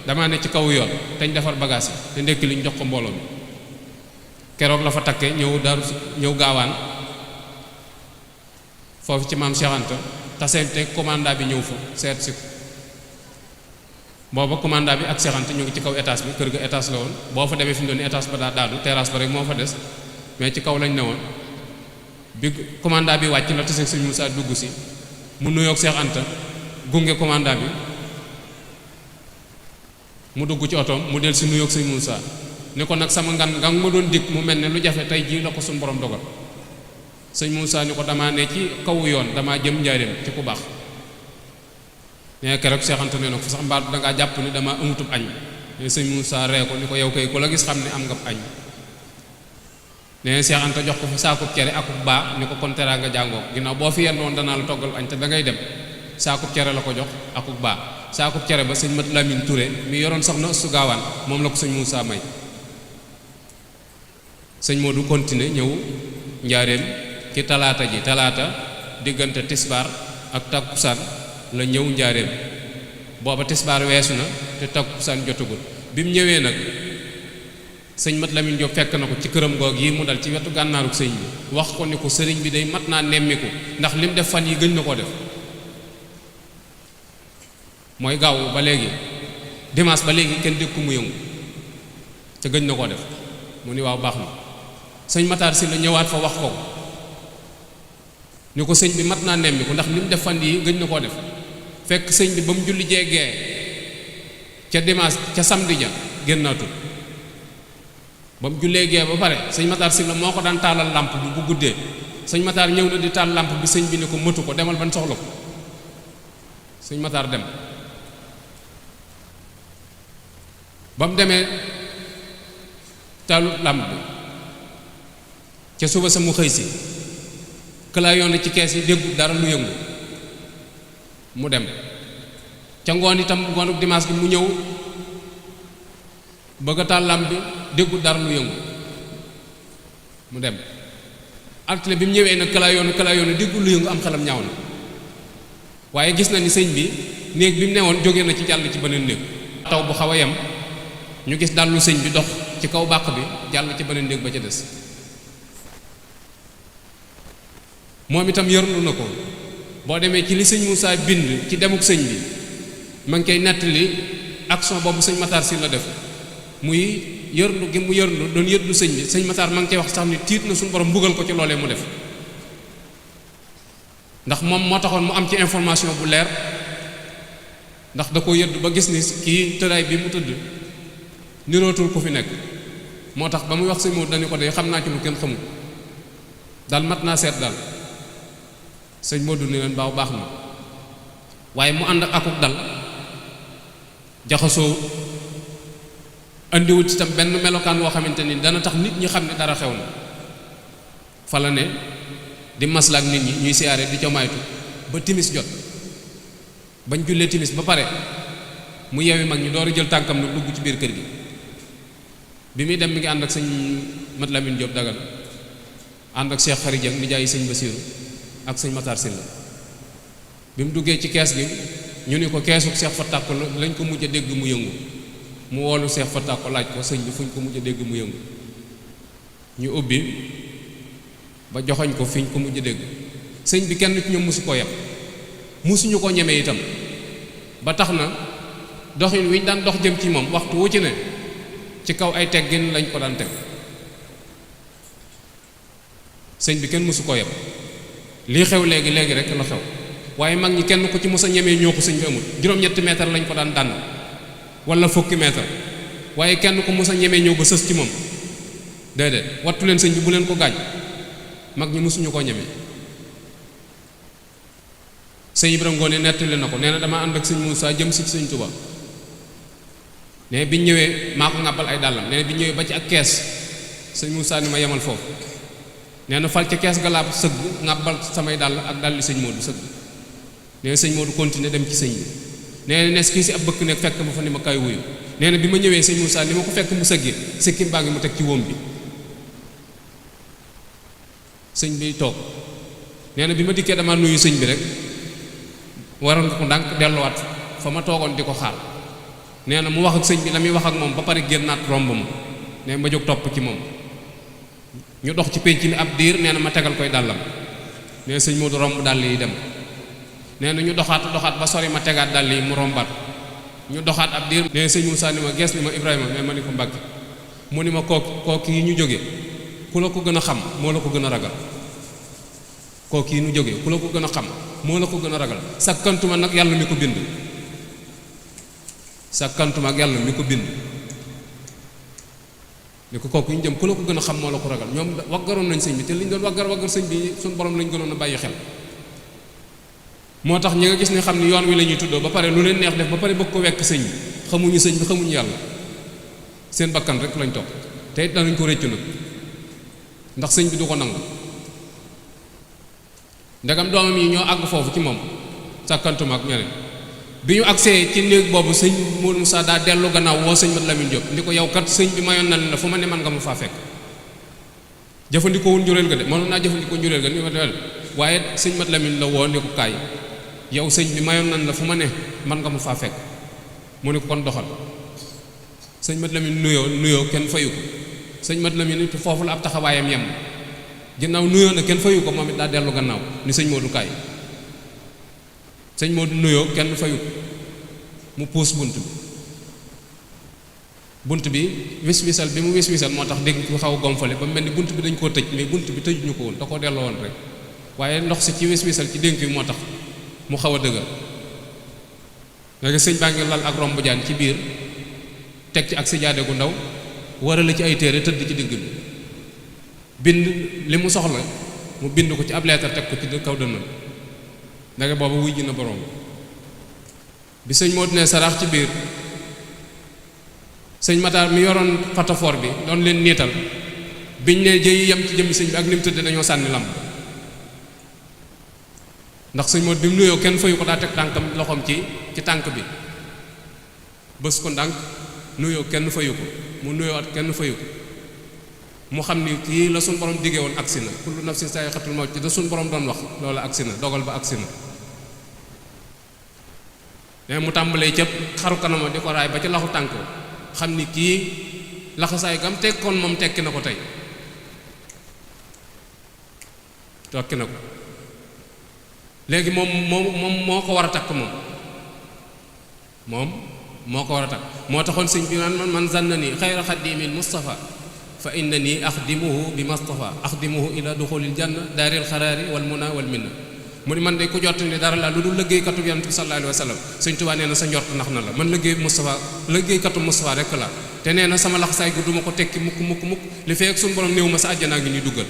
A: damaa ne ci kaw yoon teñ defar bagage yi te ndekki liñ jox ko mbooloo mi keroog la fa takke ñëw gaawaan foofu ci maam Cheikh Anta tasente commanda bi ñëw fa seet si ko booba commanda bi ak Cheikh Anta ñu ngi ci kaw étage bi kër ga étage la woon boo fa demee fi mu doon étage ba daa daanu terrasse ba rek moo fa des mais ci kaw lañ ne woon bi commanda bi wàcc la tase sëñ Moussa dugg si mu nuyoog Cheikh Anta gunge commanda bi mu dugg ci otoom mu del si nuyoog sëñ Moussa ni ko nag sama ngan nga ma doon dikk mu mel ne lu jafe tey jii la ko suñu borom dogal sëñ Moussa ni ko damaa ne ci kawu yoon damaa jëm njaareem ci ku baax nee keroog Cheikh Anta nee na ko sax mbaa dangaa jàpp ni damaa amutub añ ne sëñ Moussa ree ko ni ko yow kay ku la gis xam ne am nga añ nee Cheikh Anta jox ko fa saakub cere akub baa ni ko kon teraa nga jàngoo ginnaaw boo fi yendoon danaa la toggal añ te da ngay dem saakub cere la ko jox akub baa saakub cere ba sëñ Mat Lamine Touré mi yoroon soxna su gaawaan moom la ko sëñ Moussa may sëñ Modou continuer ñëw njaareem ci talaata diggante tisbaar ak takkusaan la ñëw njaareem booba tisbaar weesu na te takkusaan jotagul bi mu ñëwee nag sëñ Mat Lamine Diop fekk na ko ci këram goog yi mu dal ci wetu gànnaaruk sëñ bi wax ko ni ko sëriñ bi day mat naa nemmiku ndax lim def fan yi gëñ na koo def mooy gaaw ba léegi dimanche ba léegi kenn dégg ko mu yëngu te gëñ na koo def mu ni waaw baax na sëñ Matar si la ñëwaat fa wax ko ni ko sëñ bi mat naa nemmiku ndax lim def fan yi gëñ na koo def fekk sëñ bi ba mu julli jeegee ca dimanche ca samedi ja génnaatul ba mu jullee gee ba pare sëñ Matar si la moo ko daan taalal làmp bi bu guddee sëñ Matar ñëw na di taal làmp bi sëñ bi ne ko mëtu ko demal ban soxla ko sëñ Matar dem ba mu demee taalu làmp bi ca suba sa mu xëy si këlaa yoon ci kees yi déggu dara lu yëngu mu dem ca ngoon itam ngoonu dimanche bi mu ñëw bëgg a taal làmp bi déggu dara lu yëngu mu dem altine bi mu ñëwee nag këlaa yoon déggu lu yëngu am xelam ñaaw na waaye gis na ni sëñ bi néeg bi mu newoon jóge na ci jàll ci beneen néeg taw bu xaw a yem ñu gis dallu sëñ bi dox ci kaw bàq bi jàll ci beneen néeg ba ca des moom itam yërndu na ko boo demee ci li sëñ Moussa bind ci demuk sëñ bi ma ngi koy nettali action boobu sëñ Matar si la def muy yërndu gi mu yërndu doon yërndu sëñ bi sëñ Matar ma ngi koy wax sax ni tiit na suñu borom mbugal ko ci loolee mu def ndax moom moo taxoon mu am ci information bu leer ndax da ko yërdu ba gis ni kii tëraay bi mu tëdd nirootul ku fi nekk moo tax ba muy wax sëñ Maodo dañu ko de xam naa ci lu kenn xamul daal mat naa seet daal sëñ Modou ni leen baax na waaye mu ànd ak akuk dal jaxasoo andiwut itam benn melokaan woo xamante ni dana tax nit ñi xam ne dara xew na fa la ne di maslaak nit ñi ñuy siyaare di ca maytu ba timis jot bañ jullee timis ba pare mu yewi mag ñi door a jël tànkam nag dugg ci biir kër gi bi muy dem mi ngi ànd ak sëñ Mat Lamine Diop dagal ànd ak Cheikh Khary Dieng nijaay sëñ Bassirou ak sëñ Matar Sylla bi mu duggee ci kees gi ñu ni ko keesuk Cheikh Fatak lañ ko mujj a dégg mu yëngu mu woolu Cheikh Fatak laaj ko sëñ bi fuñ ko mujj a dégg mu yëngu ñu ubbi ba joxoñ ko fiñ ko mujj a dégg sëñ bi kenn ci ñoom mosu koo yeb mosuñu ko ñemee itam ba tax na doxin wi ñu daan dox jëm ci moom waxtu wu ci ne ci kaw ay teggin lañ ko daan teg sëñ bi kenn mosu koo yeb lii xew léegi rek la xew waaye mag ñi kenn ku ci mos a ñemee ñoo ko sëñ bi amul juróom-ñetti mètre lañ ko daan dànn wala fukki mètre waaye kenn ku mos a ñemee ñëw ba sës ci moom déedéet wattu leen sëñ bi bu leen ko gaañ mag ñi mosuñu koo ñemee sëñ Ibrahima Ngoone nettali na ko nee na dama ànd ak sëñ Moussa jëm si sëñ Touba nee biñ ñëwee maa ko ŋàbbal ay dàllam nee biñ ñëwee ba ci ak kees sëñ Moussa ni ma yemal foofu nee na fal ca kees ga laa sëgg ŋàbbal samay dàll ak dàlli sëñ Modou sëgg nee na sëñ Modou continuer dem ci sëñ bi nee na nes kii si ab bëkk nekk fekk ma fa ni ma kay wuyu nee na bi ma ñëwee sëñ Moussa ni ma ko fekk mu sëggee sikkim baa ngi mu teg ci wóom bi sëñ bi toog nee na bi ma dikkee dama nuyu sëñ bi rek waroon nga ko ndànk delluwaat fa ma toogoon di ko xaar nee na mu wax ak sëñ bi la muy wax ak moom ba pare génnaat romb ma nee ma jóg topp ci moom ñu dox ci pénc mi ab diir nee na ma tegal koy dàllam nee na sëñ Modou romb dàll yi dem nee na ñu doxaat ba sori ma tegaat dàll yi mu rombaat ñu doxaat ab diir nee na sëñ Moussa ni ma gees ni ma Ibrahima mais ma ni ko Mbàkke mu ni ma kooku yi ñu jóge ku la ko gën a xam moo la ko gën a ragal kooku yi ñu jóge ku la ko gën a xam moo la ko gën a ragal sakkantuma nag yàlla mi ko bind sakkantuma ak yàlla mi ko bind ni ko kooku ñu jëm ku la ko gën a xam moo la ko ragal ñoom waggaroon nañ sëñ bi te liñ doon waggar sëñ bi suñu borom lañ gënoon a bàyyi xel moo tax ñi nga gis ne xam ni yoon wi la ñuy tuddoo ba pare lu leen neex def ba pare bëgg ko wekk sëñ bi xamuñu sëñ bi xamuñu yàlla seen bakkan rek lañ topp te it danañ ko réccu nag ndax sëñ bi du ko nangu ndegam doomam yi ñoo àgg foofu ci moom sàkkantuma ak ñeneen bi ñu agsee ci néeg boobu sëñ Modou Moussa daa dellu gannaaw woo sëñ Mat Lamine Diop ndi ko yow kat sëñ bi mayoon na la fu ma ne man nga ma faa fekk jëfandikoo wul njuréel ga de mënoon naa jëfandikoo njuréel ga ni ma del waaye sëñ Mat Lamine la woo ndi ko kaay yow sëñ bi mayoon nañ la fu ma ne man nga ma faa fekk mu ne ko kon doxal sëñ Mat Lamine nuyoo kenn fayu ko sëñ Mat Lamine it foofu la ab taxawaayam yem ginnaaw nuyoo na kenn fayu ko moom it daa dellu gannaaw ni sëñ Modou kaay sëñ Modou nuyoo kenn fayu ko mu puus bunt bi wis-wisal bi mu wis-wisal moo tax dégg ko xaw a gomfale ba mel ni bunt bi dañ koo tëj mais bunt bi tëjuñu ko woon da koo delloo woon rek waaye ndox si ci wis-wisal ci dénk bi moo tax mu xaw a dëgër léegi sëñ baa ngi lal ak romb jaan ci biir teg ci ak sijaade gu ndaw warale ci ay téere tëdd ci digg bi bind li mu soxla mu bind ko ci ab leetar teg ko ci kaw dënnam ndege boobu wuy ji na borom bi sëñ moo dine saraax ci biir sëñ Matar mi yoroon fatafoor bi doon leen niital biñ ne jëyi yem ci jëmmi sëñ bi ak ni mu tëdd dañoo sànni lamb ndax sëñ moo bi mu nuyoo kenn fayu ko daa teg tànkam loxoom ci tànk bi bës ko ndànk nuyoo kenn fayu ko mu nuyoo at kenn fayu ko mu xam ni kii la suñ borom diggee woon agsi na kullu nafsin zaa'iqatul mawt ci da suñ borom doon wax loola agsi na dogal ba agsi na mais mu tàmbalee ca xaru kanama di ko raay ba ci laxu tànk xam ni kii laxasaay gam tekkoon moom tekki na ko tey tokki na ko léegi moom moo ko war a takk moom moo ko war a takk moo taxoon sëñ bi man zannani xayra xaddimin Mustafa fa innani axdimuhu bi Mustafa axdimuhu ila duxulil janna daaril xaraari wal muna wal minna mu ni man de ku jot ni dara la lu dul liggéeykatu yonent bi sallallahu alayhi wa sallam sëñ Tuubaa nee na sa njort nax na la man liggéeykatu Mustafa rek la te nee na sama laxasaay gu duma ko tekki mukk li fekk suñu borom néew ma sa àjjanaa ngi ni duggal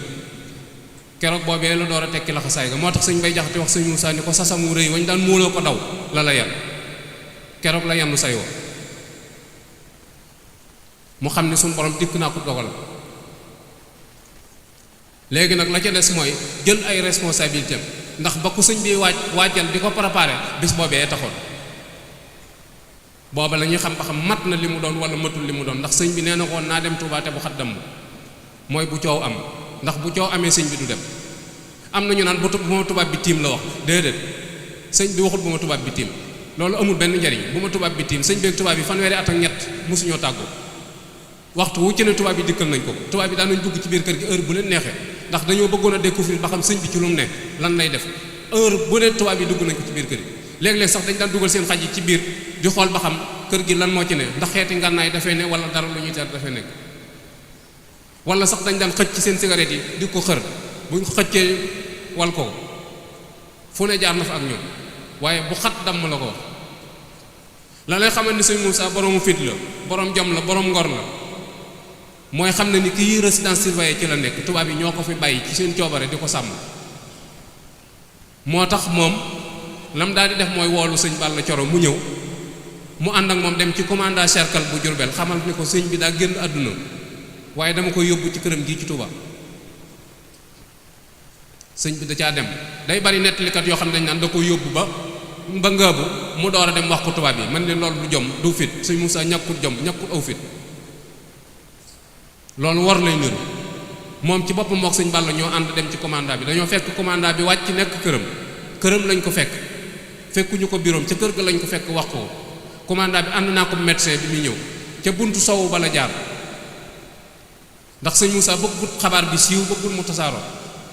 A: keroog boobee la door a tekki laxasaay ga moo tax sëñ Bay Jaxate wax sëñ Muusaa ni ko sasamu rëy wañ daan muuloo ko daw la yan keroog la yannu say wo mu xam ne suñu borom dikk naa ko dogal léegi nag la ca des mooy jël ay responsabilité ndax ba ku sëñ bi waajal di ko préparé bis boobee taxoon booba la ñuy xam ba xam mat na li mu doon wala matul li mu doon ndax sëñ bi nee na ko naa dem Tuubaa te bu xat damm mooy bu coow am ndax bu coow amee sëñ bi du dem am na ñu naan bu ma tubaab bi tiim la wax déedéet sëñ bi waxul bu ma tubaab bi tiim loolu amul benn njariñ bu ma tubaab bi tiim sëñ bi ak tubaab bi fanweeri at ak ñett mosuñoo tàggoo waxtu wu ci ne tubaab bi dikkal nañ ko tubaab bi daan nañ dugg ci biir kër gi heure bu leen neexee ndax dañoo bëggoon a découvrir ba xam sëñ bi ci lu mu ne lan lay def heure bu ne tubaab bi dugg nañ ko ci biir kër gi léeg-léeg sax dañ daan dugal seen xaj yi ci biir di xool ba xam kër gi lan moo ci ne ndax xeeti ngànnaay dafay ne wala dara lu ñuy ter dafay nekk wala sax dañ daan xëcc ci seen cigarette yi di ko xër buñ ko xëccee wal ko fu ne jaar na fa ak ñoom waaye bu xat damm la ko wax la lay xamal ni sëñ Moussa boroomu fit la borom jom la borom ngor la mooy xam ne ni kii résidence surveillée ci la nekk tubaab yi ñoo ko fi bàyyi ci seen coobare di ko sàmm moo tax moom lam daal di def mooy woolu sëñ Balla Coro mu ñëw mu ànd ak moom dem ci commandant cercle bu Jurbel xamal ni ko sëñ bi daa génn àdduna waaye dama koy yóbbu ci këram gii ci Touba sëñ bi da caa dem day bari nettalikat yoo xam ne dañ naan da koy yóbbu ba ngaabu mu door a dem wax ko tubaab yi man ne loolu du jom du fit sëñ Moussa ñàkkut jom ñàkkut aw fit loolu war lay niru moom ci boppam mook sëñ Balla ñoo ànd dem ci commandant bi dañoo fekk commandant bi wàcc nekk këram lañ ko fekkuñu ko biroom ca kër ga lañ ko fekk wax ko commandant bi ànd naa ko médecin bi muy ñëw ca buntu sowu bala jaar ndax sëñ Moussa bëggut xabaar bi siiw bëggul mu tasaaroo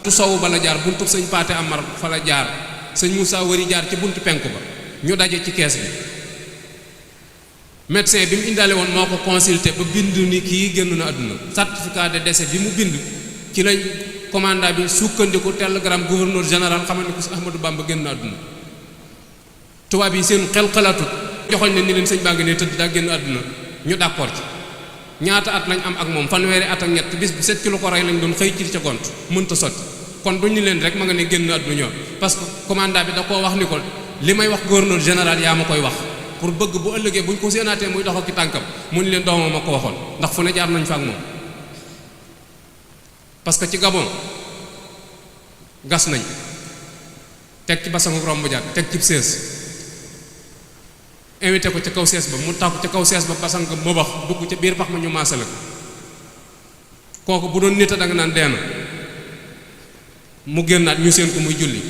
A: buntu sowu bala jaar buntu sëñ Paate Amar fa la jaar sëñ Moussa wari jaar ci buntu penku ba ñu daje ci kees bi médecin bi mu indaale woon moo ko consulté ba bind ni kii génn na àdduna certificat de décès bi mu bind ci lañ commandant bi sukkandiku télégramme gouverneur général xamal ni ko si Ahmadou Bamba génn na àdduna tubaab yi seen xel xalaatut joxoñ ne ni leen sëñ baa ngi ne tëdd daa génn àdduna ñu d'accord ci ñaata at lañ am ak moom fanweeri at ak ñett bis bu set ki lu ko rey lañ doon xëy ci ca gont mënta sotti kon duñ ni leen rek ma nga ne génn àdduna ñoo parce que commandant bi da koo wax ni ko li may wax gouverneur général yaa ma koy wax pour bëgg bu ëllëgee buñ ko séenaatee muy dox ak ki tànkam mu ni leen doomam ma ko waxoon ndax fu ne jaar nañ fa ak moom parce que ci Gabon gas nañ teg ci basangu romb jaar teg ci sees invité ko ca kaw sees ba mu takku ca kaw sees ba basang ba bax dugg ca biir pax ma ñu maasale ko kooku bu doon nit a da nga naan dee na mu génnaat ñu seen ko muy julli